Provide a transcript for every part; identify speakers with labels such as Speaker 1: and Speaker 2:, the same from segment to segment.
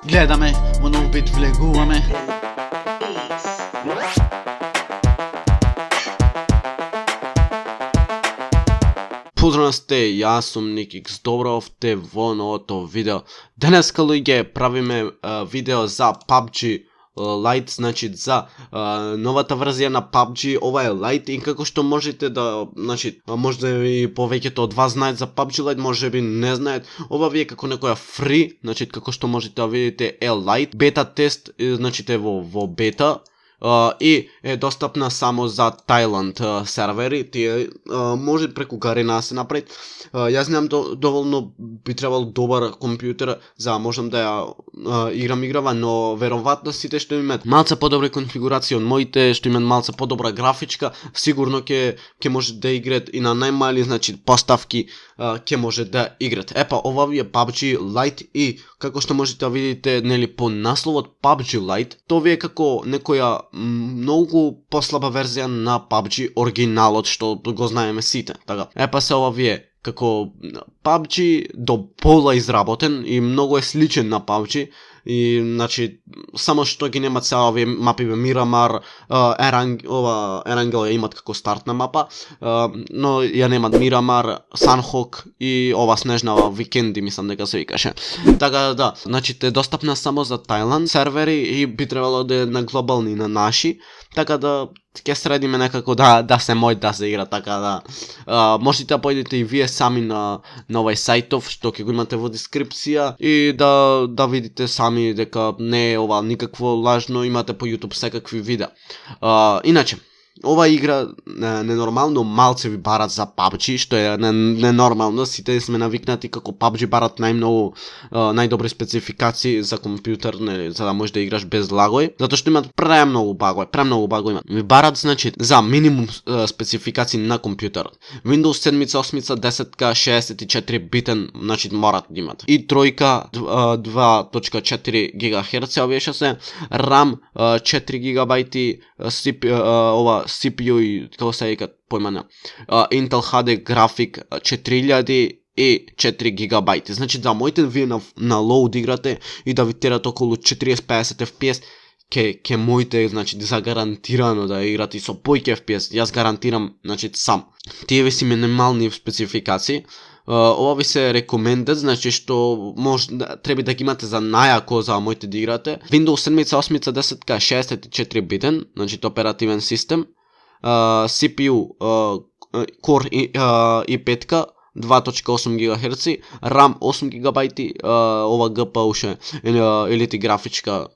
Speaker 1: Гледаме, во нов бит влегуваме. Поздрав сте, јас сум Никикс, добро овте во новото видео. Денеска луѓе правиме видео за PUBG Lite, значи за новата верзија на PUBG. Ова е Lite и како што можете да, значи, може и повеќето од вас знаат за PUBG Lite, може би не знаат. Ова ви е како некоја free, значи како што можете да видите е Lite. Бета тест, значи во бета. И е достапна само за Тајланд сервери. Тие може преку Гарена се направи. Јас немам доволно, би требал добар компјутер за да можам да ја играм играва, но веројатно сите што имаат малце подобри конфигурации од моите, што имаат малце подобра графичка, сигурно ќе може да играат и на најмали, значи поставки ќе може да играат. Епа, ова ви е PUBG Lite и како што можете да видите, нели, по насловот PUBG Lite, тоа ви е како некоја многу послаба верзија на PUBG оригиналот што го знаеме сите. Така. Епа се ова ви е како PUBG до пола изработен и многу е сличен на PUBG. И значи само што ги немат сега овие мапи Мирамар, Ерангел ја имат како стартна мапа, но ја немат Мирамар, Санхок и ова снежнава Викенди, мислам дека се викаше. Така да, значи те достапна само за Тајланд сервери и би требало да е на глобални на наши, така да ќе средиме некако да се мој да се игра, така да можете да појдете и вие сами на овој сајтов што ќе го имате во дескрипција и да видите сами дека не е ова никакво лажно, имате по YouTube секакви видеа. Иначе ова игра ненормално малце ви барат за PUBG, што е ненормално, сите сме навикнати како PUBG барат најдобри спецификации за компјутер, нели, за да можеш да играш без лагој, затоа што имаат премногу багој имаат. Ви барат, значи, за минимум спецификации на компјутерот. Windows 7, 8, 10, 64 битен, значи морат да имат. И тројка 2.4 ГГц, овие што се RAM 4 ГБ, CPU и како се вика појмана. Intel HD график 4000 и 4 гигабајти. Значи да моите вие на лоуд играте и да ви терат околу 40-50 FPS, ке моите, значи загарантирано да играте и со појќе FPS. Јас гарантирам, значи сам. Тие ви си минимални спецификации. Ова ви се recommended, значи што треба да ги имате за најако за моите да играте. Windows 7, 8, 10, 64 битен, значи оперативен систем. CPU Core i5 2.8 ГГц, RAM 8 ГБ, ова GPU ше или графичка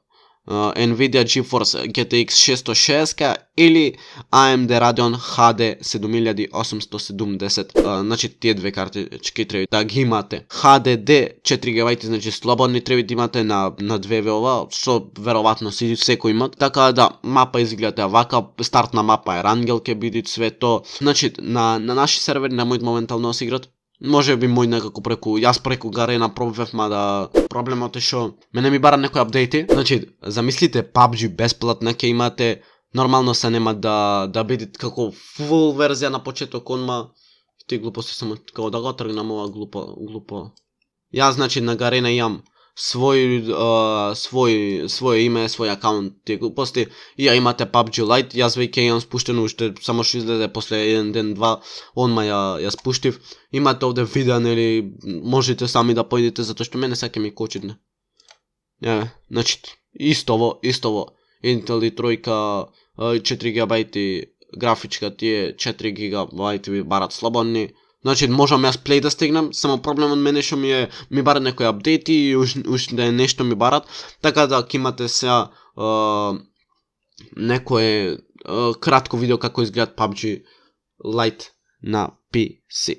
Speaker 1: Nvidia GeForce GTX 660 или AMD Radeon HD 7870. Значи тие две картички треба да ги имате. HDD 4 ГБ, значи слободни треба да имате на 2 ова, што веројатно си секој имат. Така да мапа изгледа вака, стартна мапа е Рангел ќе биде свето. Значи на наши сервери на мојот моментално се играт. Може би мој некако јас преку Гарена пробвев, мада проблемот е што мене ми бара некои апдејти. Значи, замислите PUBG бесплатна ќе имате, нормално се нема да бидете како фул верзија на почеток онма. Ти глупости само како да го тргнам ова глупо. Јас значи на Гарена имам своје име, свој акаунт, тие глупости, и ја имате PUBG Lite, јас веќе имам спуштено уште, само што излезе после еден ден, два, онма ја спуштив. Имате овде видеа, нели, можете сами да појдете, затоа што мене саќе ми кочидне. Значи, истово, Intel и тројка 4 ГБ графичка, тие 4 ГБ ви барат слободни. Значи, можам јас плей да стигнам, само проблемот мене што ми барат некои апдејти и уште нешто ми барат, така да ќе имате сега некое кратко видео како изгледат PUBG Lite на PC.